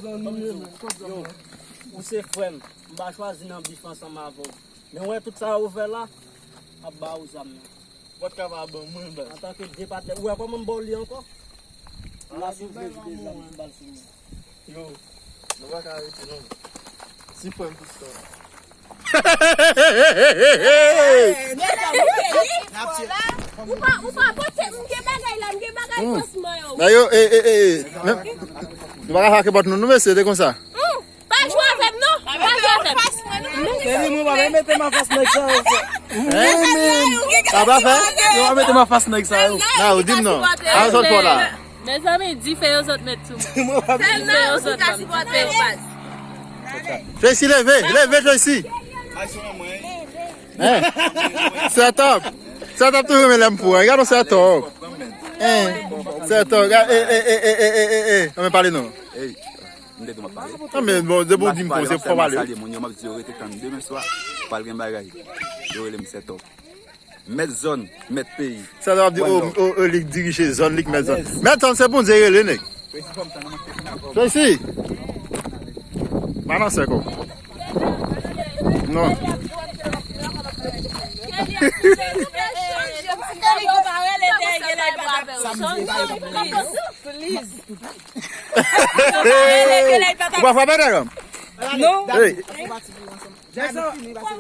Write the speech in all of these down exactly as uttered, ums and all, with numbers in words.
Yo, ou se frè m. M pa chwazi nan bif ansanm avè w. Men w wè tout sa ou fè la, m ap ba ou zam nan. Ou pa t ka pa ban mwen, baz. Antanke de patnè, ou wè kòman m ba w li ankò? M la sou vre, vide zam, m ba l sou mwen. Yo, nou pa ka rete non. Si frè m tout tan. Ou pa, ou pa pote, m gen bagay la, m gen bagay panseman yo. Yo, e, e, e, e. Nou pa ka fè bòt nou, nou mesye, te konsa. Pa jwe avè m non. Pa jwe avè m. Tèli mwen pa mete m anfas nèg sa yo. Hein? Sa pa fè? Yo pa mete m anfas nèg sa yo. Nan, ou di m non. Sa sòt fò la. Mezanmi, dife yo sot met sou mwen. Dife yo sot ban m, dife yo baz. Tracy, leve, leve, Tracy. Hein? Set up. Set up toujou renmen lè m pou. Gade yon set up. Hein? Set up. Gade, e, e, e. Ann pale non. M te tou m ap pale. Non, men bon, depi w di m konn, se fò pale. Salye moun yo, m ap di yo rete tann demen swa, pral gen bagay. Yo rele m Sètòp. Mèt zòn, mèt peyi. Sètòp ap di, o, o, o, li k dirije zòn, li k mèt zòn. Mèt zòn, se Bondye rele, nèg. Tracy! Pa nan sèk, o. Non. Please. Ou pa frape, nèg? Non. Hey.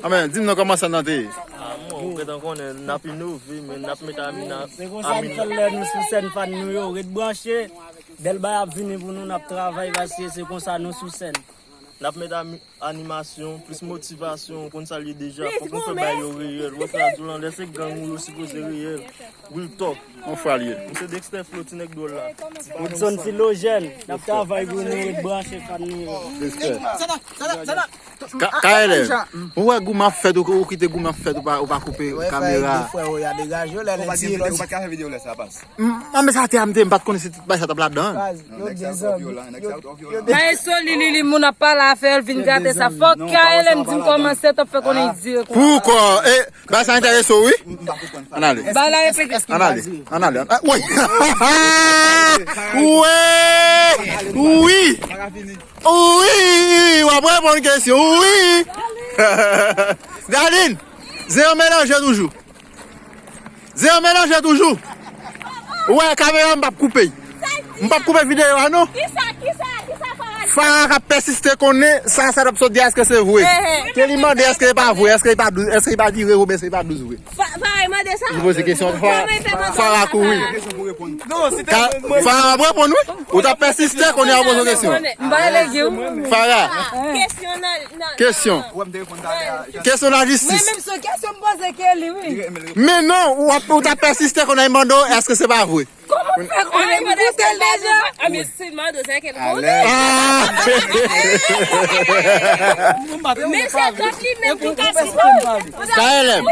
Amen, di m non, kòman sa nan te ye? Ah, mwen, ou gentan konnen, n ap inove, men n ap met Amina. Se konsa n fè l lè nou sou sèn, fan nou yo, ret branche. Bèl bagay ap vini pou nou, n ap travay, paske se konsa nou sou sèn. N ap met ami-, animasyon, plis motivasyon, ou konn sa l ye deja. Fòk nou fè bagay yo reyèl. Ou wè sa, Zoulander, se gang ou yo sipoze reyèl. Real talk. Yon fwa l ye. M se Dexter Flo, ti nèg dwòl la. Woodson Philogène, n ap travay pou nou, ret branche, fan nou yo. Respè. Ka-, K L M, ou wè goumen ap fèt, ou, ou kite goumen ap fèt, ou pa, ou pa koupe kamera. Ou pa t ka fè videyo lè sa, baz. M, m, men sa te a m te, m pa t konnen si tout bagay sa t ap ladan. Maestro li, li, li, moun ap pale afè yo, l vin gate sa. Fòk K L M di m kòman Sètòp fè konnen li dire konsa. Poukò? E, bagay sa enterese w, wi. Ann ale. Ann ale. Ann ale. Woy. Woy. Wi. Wi. W ap reponn kesyon. Wi. Darline, zen an melanje toujou. Zen an melanje toujou. Ou wè, kamera m p ap koupe. M p ap koupe videyo a, non. Kisa, kisa, kisa Farah di? Farah k ap pèsiste konnen sa, sa t ap sot di a, èske se vre? Ke li mande èske e pa vre, èske e pa douz, èske e pa dire oubyen èske e pa douz vre? Fa-, Farah mande sa? Li poze kesyon. Farah kouri. Farah ap reponn, wi. Ou t ap pèsiste konnen a poze kesyon. M pa lege w. Farah. Kesyon nan, nan, kesyon. Kesyon lajistis. Men menm se kesyon m poze Kelly, wi. Men non, ou ap, ou t ap pèsiste konnen a mande w, èske se pa vre? Kòman w fè konnen? M koute l deja. A, men si l mande w, se ke l konnen. Ah! Men se kòm li menm ki ka di sa. K L M.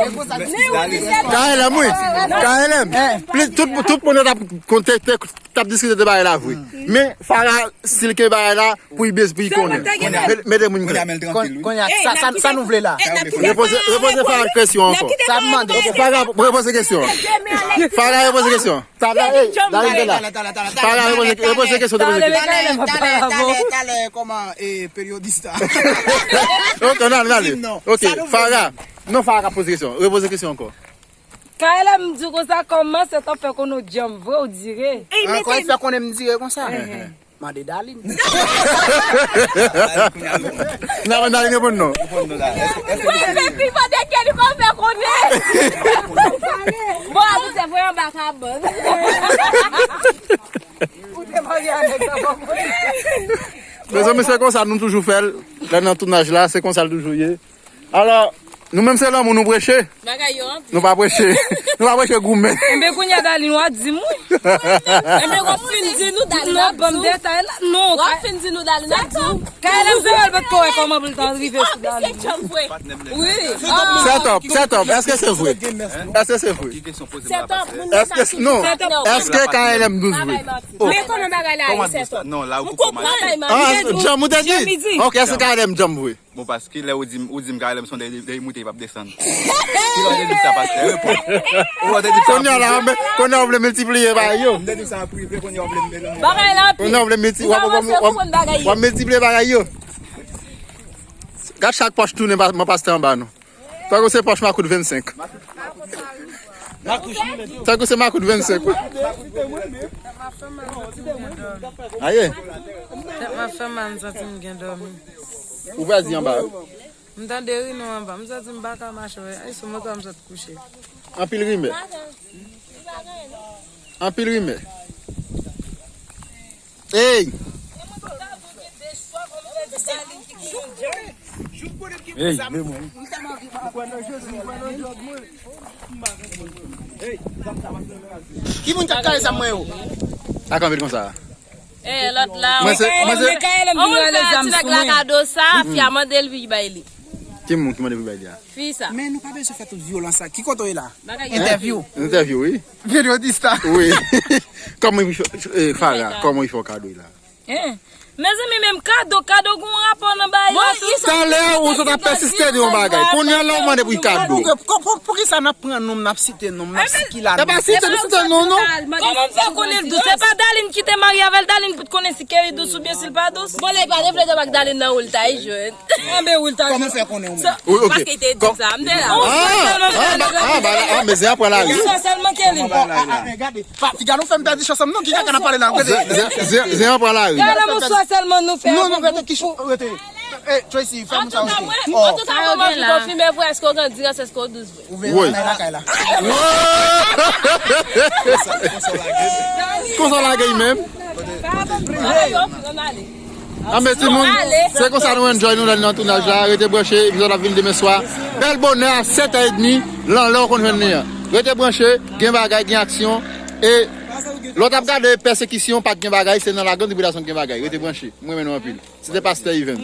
K L M, wi. K L M. Plis, tout, tout moun yo t ap kontekte, t ap diskite de bagay la vre. Men Farah, si l ke bagay la, pou li bez, pou li konnen. Mete, mete moun klè. Kounye a, sa, sa, sa nou vle la? Repoze, repoze Farah kesyon ankò. Sa m mande. Farah, repoze kesyon. Farah, repoze kesyon. Talè, hey, Darline te la. Farah, repoze, repoze kesyon, repoze kesyon. Talè, talè, talè, talè, kòman, eh, peryodis la? Ok, n ale, n ale. Ok, Farah. Non, Farah ka poze kesyon. Repoze kesyon ankò. K L M di w konsa, kòman Sètòp fè konnen w djanm vre, w dire? Ankò, li fè konnen m dire konsa. Mande Darline. Nan, Darline reponn non. Mwen, depi mande Kelly pa fè konnen. Bon, a, se vre anba kabann. Ou te marye a nèg sa pa konnen. Mezanmi, se konsa nou toujou fè l. Lè nan tounaj la, se konsa l toujou ye. Alò, nou menm se lanmou nou preche. Bagay yo anpil. Nou pa preche. Nou pa preche goumen. Enben kounye a Darline w a di m wi. Enben w ap fin di nou Darline ap di w. Non, ban m detay la. Non. W ap fin di nou Darline ap di w. K L M se wè l pa t ko wè kòman pou l ta rive sou Darline. Wi. Sètòp, Sètòp, èske se vre? Èske se vre? Sètòp, moun nan pa ki. Èske, Non. Èske K L M douz vre? Men kòman bagay la ye, Sètòp? Non, la ou konprann. Ah, djanm ou te di? Ok, èske K L M djanm vre? Bon, paske lè ou di m, ou di m Kaylem se yon dèyè, dèyè moute, li p ap desann. Kilè w te di m sa, pastè? Reponn. Ou te di m sa. Kounye a la, men, kounye a w vle miltipliye bagay yo. M te di m sa an prive, kounye a w vle m mele. Bagay la anpil. Kounye a w vle milti-, w ap, w ap, w ap, w ap miltipliye bagay yo. Gad chak pòch tounen, pa, man pastè anba nou. Tankou se pòch makout vennsenk. Tankou se makout vennsenk, wi. Aye. Tèt m ap fè mal, m santi m gen dòmi. Ou pral di anba, wi. M tande ri nou anba. M santi m pa ka mache, wi. Ay, sou moto a m sot kouche. Anpil rimè. Anpil rimè. Ey! Ey, men mwen. Ki moun k ap kare zam mwen yo? Ak anpil konsa. Eh, lòt la. Mwen se, mwen se. An moun fè ti nèg la kado sa, fi a mande l pou l bay li. Ki moun ki mande pou l bay li a? Fi sa. Men nou pa bezwen fè tout vyolans sa. Ki kote w ye la? Bagay. Entèvyou. Entèvyou, wi. Peryodis la. Wi. Kòman w fè, eh, Farah, kòman w fè w kado la? Hein? Mezanmi, menm kado, kado gon rapò nan bagay la tou. Talè ou sot ap pèsiste de yon bagay. Kounye a la ou mande pou kado. Pou, pou, pou, pou ki sa n ap pran non, n ap site non, n ap sikile non? E pa site, nou site non, non. Kòman m fè konnen l dous? Se pa Darline ki te marye avè l, Darline pou t konnen si Kelly dous oubyen si l pa dous. Bon, lè pa te vle de bak Darline nan ou l ta jwenn. Anben ou l ta jwenn. Kòman w fè konnen ou menm? Wi, ok. Paske te di sa, m te la. Ah, ah, ah, men se apre la, wi. Sèlman Kelly. Bon, ah, ah, men gade. Fatiga nou fè m pèdi chans an m non, ki kaka n ap pale la, rete. Zen, zen, zen an pran lari. Gade moun swa sèlman nou fè. Non, non, rete, Kichou, rete. Eh, Tracy, fè moun sa, rete. Antouka, mwen, antouka, mwen, mwen, konfime vre, èske w grandi, èske w dous vre? Ou veye nan lakay la. Konsa w lage l menm. Anben timoun, se konsa nou enjoy nou lè nou nan tounaj la. Rete branche, epizòd ap vin demen swa. Bèl bonè a sèt è edmi, lan lè w konn jwenn li an. Rete branche, gen bagay, gen aksyon. E lè w t ap gade pèsekisyon, pa t gen bagay, se nan lagrand tribilasyon k gen bagay. Rete branche. Mwen renmen nou anpil. Se te pastè Yven.